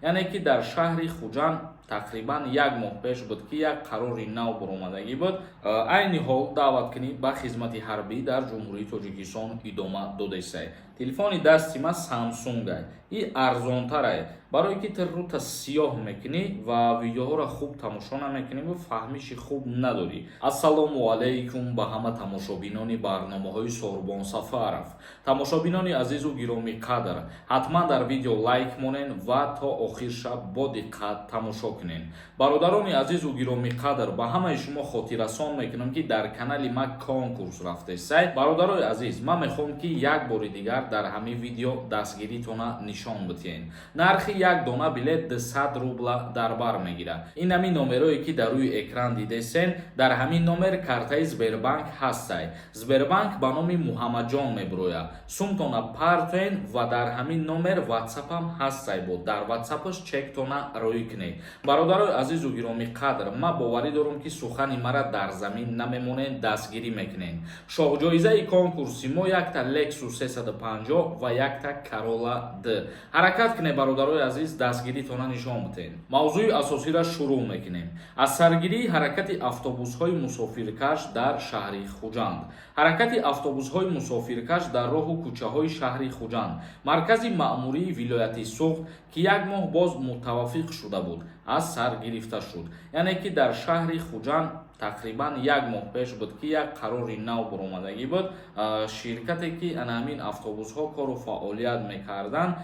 Яъне ки дар шаҳри Хуҷанд тақрибан як моҳ пеш буд, ки як қарори нав баромадагӣ буд. Айни ҳол даъваткунӣ ба хизмати ҳарбӣ дар Ҷумҳурии Тоҷикистон идома додесай. Телефони дасти ман Самсунгай и арзонтарай, барое ки ту рута сиёҳ мекунӣ ва видеоҳоро хуб тамошо намекунӣ ва фаҳмиши хуб надорӣ. Ассалому алайкум ба ҳама тамошобинони барномаҳои Сорбон Сафаров. Тамошобинони азизу гиромӣ қадр, ҳатман дар видео лайк монен ва то охир шаб бо диққат тамошо кунен. Бародарони азизу гиромӣ қадр, ба ҳамаи шумо хотиррасон мекунам, ки дар канали ман конкурс рафтесай. Бародарои азиз, ман мехоҳам, ки як бори дигар дар ҳамин видео дастгиритона нишон бидиҳен. Нархи як дона билет 200 рубла дар бар мегирад. Ин ҳамин номерое, ки дар рӯи экран дидесен, дар ҳамин номер картаи Сбербанк ҳастай. Сбербанк ба номи Муҳаммадҷон мебурояд. Сумтона партоен ва дар ҳамин номер Ватсапам ҳастай, бо дар Ватсапаш чектона роӣ кунед. Бародарои азизу гиромӣ қадр, ман боварӣ дорам, ки сухани мара дар замин намемонед, дастгирӣ мекунед. Шоҳҷоизаи конкурси мо якта Lexus 350 ва якта Corolla D. Ҳаракат кунед, бародарои азиз, дастгиритона нишон бидиҳед. Мавзӯи асосиро шурӯъ мекунем. Аз саргирии ҳаракати автобусҳои мусофиркаш дар шаҳри Хуҷанд. Ҳаракати автобусҳои мусофиркаш дар роҳу кӯчаҳои шаҳри Хуҷанд, маркази маъмурии вилояти Суғд, ки як моҳ боз мутаваффиқ шуда буд, аз сар гирифта шуд. Яъне ки дар шаҳри Хуҷанд тақрибан як моҳ пеш буд, ки як қарори нав баромадагӣ буд. Ширкате, ки ана ҳамин автобусҳо кору фаъолият мекарданд,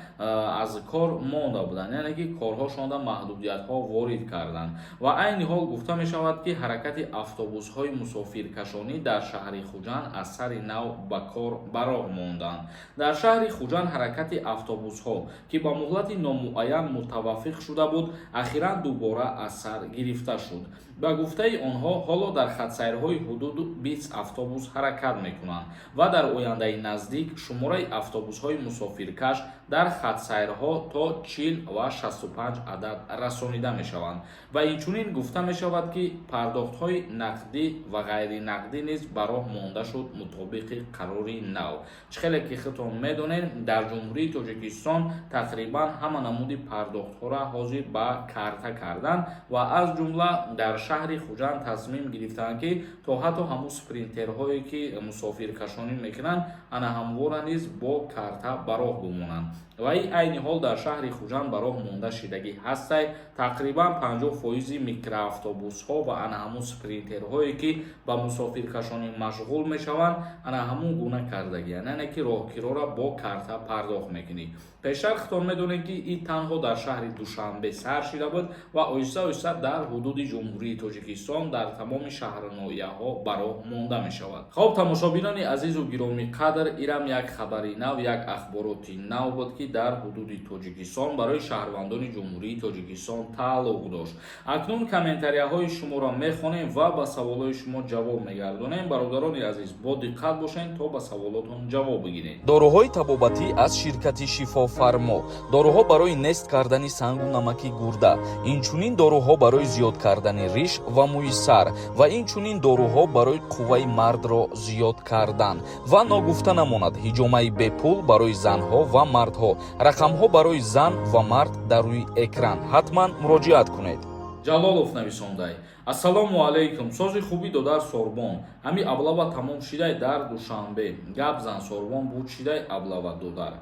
аз кор монда буданд, яъне ки корҳошонда маҳдудиятҳо ворид карданд. Ва айни ҳол гуфта мешавад, ки ҳаракати автобусҳои мусофиркашонӣ дар шаҳри Хуҷанд аз сари нав ба кор ба роҳ монданд. Дар шаҳри Хуҷанд ҳаракати автобусҳо, ки ба муҳлати номуайян мутаваффиқ шуда буд, ахиран дубора аз сар гирифта шуд. Ба гуфтаи онҳо, ҳоло дар хатсайрҳои ҳудуду 20 автобус ҳаракат мекунанд ва дар ояндаи наздик шумораи автобусҳои мусофиркаш дар хатсайрҳо то 40 ва 65 адад расонида мешаванд. Ва инчунин гуфта мешавад, ки пардохтҳои нақдӣ ва ғайринақдӣ низ ба роҳ монда шуд мутобиқи қарори нав. Чӣ хеле ки худтон медонед, дар Ҷумҳурии Тоҷикистон тақрибан ҳама намуди пардохтҳоро ҳозир ба карта карданд ва аз ҷумла дар шаҳри Хуҷанд тасмим гирифтанд, ки то ҳатто ҳамун спринтерҳое, ки мусофиркашонӣ мекунанд, ана ҳамвора низ бо карта ба роҳ бимонанд. Ва ин айни ҳол дар шаҳри Хуҷанд ба роҳ монда шидагӣ ҳастай. Тақрибан 50 фоизи микроавтобусҳо ва ана ҳамун спринтерҳое, ки ба мусофиркашонӣ машғул мешаванд, ана ҳамун гуна кардагиянд, яъне ки роҳкироро бо карта пардохт мекунӣ. Пештар худтон медонед, ки ин танҳо дар шаҳри Душанбе сар шида буд ва оҳиста оҳиста дар ҳудуди Ҷумҳурии Тоҷикистон дар тамоми шаҳру ноҳияҳо ба роҳ монда мешавад. Хоб, тамошобинони азизу гиромӣ қадр, ирам як хабари нав, як ахбороти нав буд, ки дар ҳудуди Тоҷикистон барои шаҳрвандони Ҷумҳурии Тоҷикистон тааллуқ дошт. Акнун комментарияҳои шуморо мехонем ва ба саволҳои шумо ҷавоб мегардонем. Бародарони азиз, бо диққат бошед, то ба саволотон ҷавоб бигиред. Доруҳои табобатӣ аз ширкати Шифофармо. Доруҳо барои нест кардани сангу намаки гурда, инчунин доруҳо барои зиёд кардани риш ва мӯи сар ва инчунин доруҳо барои қувваи мардро зиёд кардан. Ва ногуфта намонад, ҳиҷомаи бепул барои занҳо ва мардҳо. Рақамҳо барои зан ва мард дар рӯи экран, ҳатман муроҷиат кунед. Ҷалолов нависондай: «Ассалому алайкум, сози хуби, додар Сорбон. Ҳами облава тамом шидай дар Душанбе, гап зан, Сорбон, буд шидай облава, додар?»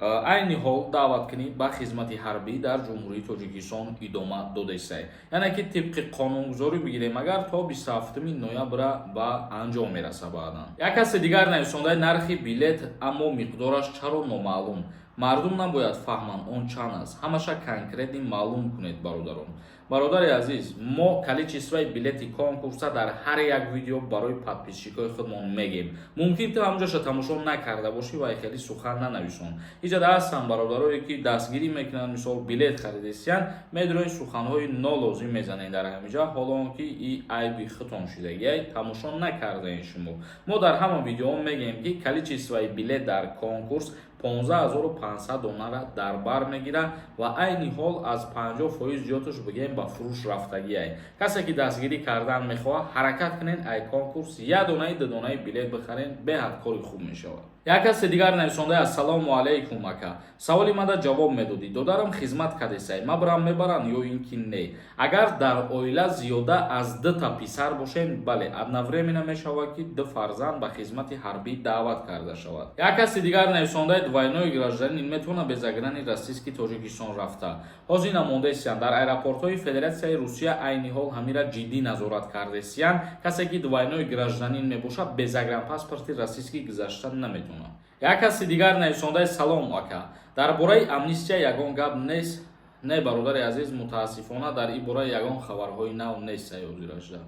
Айни ҳол даъваткунӣ ба хизмати ҳарбӣ дар Ҷумҳурии Тоҷикистон идома додесай, яъне ки тибқи қонунгузорӣ бигирем агар, то 27 ноябра ба анҷом мераса. Баъдан як каси дигар нависондаи: «Нархи билет, аммо миқдораш чаро номаълум? Мардум набояд фаҳманд, он чанд аст. Ҳамаша конкретно маълум кунед, бародарон». Бародари азиз, мо количествои билети конкурса дар ҳар як видео барои подписчикои худмон мегем. Мумкин ту ҳамҷоша тамошо накарда бошӣ ва хеле сухан нанависон. Иҷада ҳастанд бародарое, ки дастгирӣ мекунанд, мисол, билет харидесиян, медрои суханҳои нолозим мезанед дар ҳамиҷа, ҳоло он ки и айби худтон шудагиай, тамошо накардаен шумо. Мо дар ҳама видеоҳо мегӯем, ки количествои билет дар конкурс 15 500 донара дар бар мегирад ва айни ҳол аз 50% зиёдаш бигем ба фурӯш рафтагиай. Касе ки дастгирӣ кардан мехоҳад, ҳаракат кунед, ай конкурс як донаи, ду донаи билет бихарен, беҳад кори хуб мешавад. Як касе дигар нависонда: «Ассалому алайкум, ака, саволи мада ҷавоб медодӣ. Додарам хизмат кардесай, ма бирам, мебаранд ё ин ки не?» Агар дар оила зиёда аз дута писар бошем, бале, одновременно мешавад, ки ду фарзанд ба хизмати ҳарбӣ даъват карда шавад. Як каси дигар нависондаи: «Двойной гражданин метавонад без заграни российский Тоҷикистон рафта?» Ҳозир намондаесиянд дар аэропортҳои Федератсияи Русия, айни ҳол ҳамира ҷиддӣ назорат кардесиянд. Касе ки двойной гражданин мебошад, без загранпаспорти российский гузашта наметавонад. Як каси дигар нависондаи: «Салом, ака, дар бораи амнистия ягон гап нест?» Не, бародари азиз, мутаассифона, дар ин бора ягон хабарҳои нав нест саёзирашда.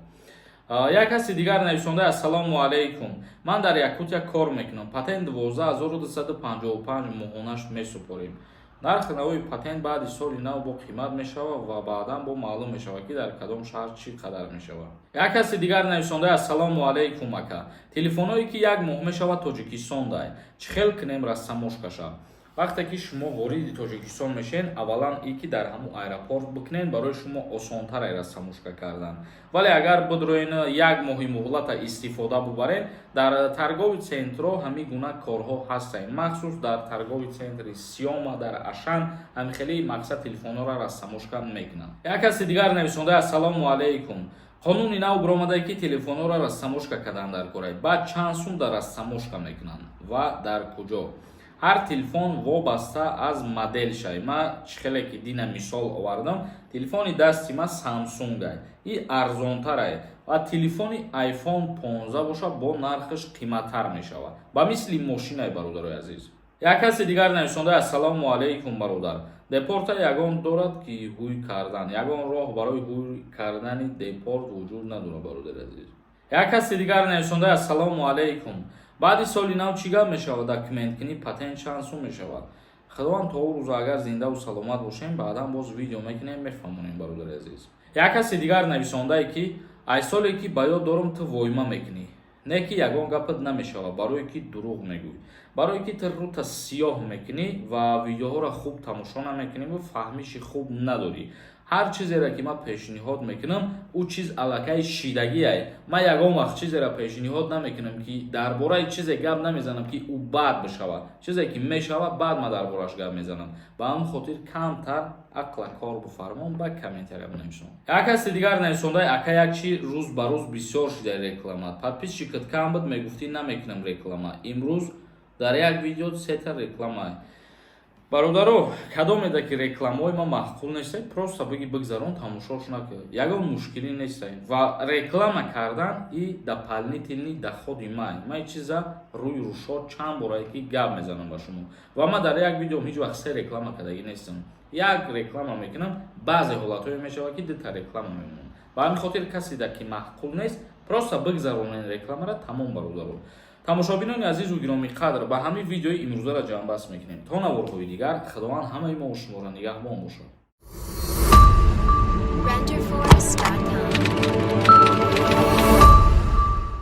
Як каси дигар нависондаи: «Ассалому алайкум, ман дар Якутия кор мекунам, патент 12 255 моҳонаш месупорем. Нархи нави патент баъди соли нав бо қимат мешавад ва баъдан бо маълум мешавад, ки дар кадом шаҳр чӣ қадар мешавад». Як каси дигар нависондаи: «Ассалому алайкум, ака, телефонҳое ки як моҳ мешавад Тоҷикистон дай, чӣ хел кунем растаможкаша?» Вақте ки шумо вориди Тоҷикистон мешавед, аввалан и ки дар ҳамун аэропорт бикунед, барои шумо осонтар ай растаможка кардан. Вале агар бидроен, як моҳи муҳлата истифода бубарен, дар торговый центрҳо ҳамин гуна корҳо ҳастанд. Махсус дар торговый центри Сиёма, дар Ашан ҳамин хели мақсад телефонҳоро растаможка мекунанд. Як каси дигар нависонда: «Ассалому алайкум, қонуни нав биромадае, ки телефонҳоро растаможка кардан дар кора, баъд чанд сум дар растаможка мекунанд ва дар куҷо?» Ҳар телефон вобаста аз моделшай. Ма чӣ хеле ки дина мисол овардам, телефони дасти ма Самсунгай, и арзонтарай ва телефони iPhone 15 боша, бо нархаш қиматтар мешавад, ба мисли мошинай, бародарои азиз. Як каси дигар нависонда: «Ассалому алайкум, бародар, депорта ягон дорад ки ҳуй кардан?» Ягон роҳ барои ҳуй кардани депорт вуҷуд надорад, бародари азиз. Як каси дигар нависонда: «Ассалому алайкум, баъди соли нав чӣ гап мешавад? Документкунӣ патент чанд сум мешавад?» Худованд то ӯ рӯза агар зиндаву саломат бошем, баъдан боз видео мекунем, мефаҳмонем, бародари азиз. Як каси дигар нависондае, ки ай соле ки ба ёд дорам, ту войма мекунӣ, не ки ягон гапат намешавад, барое ки дурӯғ мегӯй, барое ки ту рӯта сиёҳ мекунӣ ва видеоҳоро хуб тамошо намекунӣ ва фаҳмиши хуб надорӣ. Ҳар чизеро ки ман пешниҳод мекунам, ӯ чиз аллакай шидагиай. Ман ягон вақт чизеро пешниҳод намекунам, ки дар бораи чизе гап намезанам, ки ӯ бад бишавад. Чизе ки мешавад, баъд ман дар бораш гап мезанам. Ба ҳамин хотир камтар ақла кор бифармон, ба комментария бинависон. Як каси дигар нависондаи: «Ака, як чи рӯз ба рӯз бисёр шида реклама. Подписчикат кам буд, мегуфтӣ намекунам реклама, имрӯз дар як видео сета реклама». Бародаро, кадомеда ки рекламаҳои ман маъқул нестай, просто биги бигзарон, тамошош накар, ягон мушкилӣ нестай. Ва реклама кардан и дополнительный доходи май. Ман чиза рӯи рӯшод чанд борае ки гап мезанам ба шумо. Ва ман дар як видеом ҳеҷ вақт се реклама кардагӣ нестам, як реклама мекунам. Баъзе ҳолатҳое мешавад, ки дута реклама мемонам. Ба ҳамин хотир каседа ки маъқул нест, просто бигзаронен рекламара, тамом. Бародаро, тамошобинони азизу гиромиқадр, ба ҳамин видеои имрӯзаро ҷамъбаст мекунем. То наворҳои дигар, Худованд ҳамаи мо шуморо нигаҳбон бошад.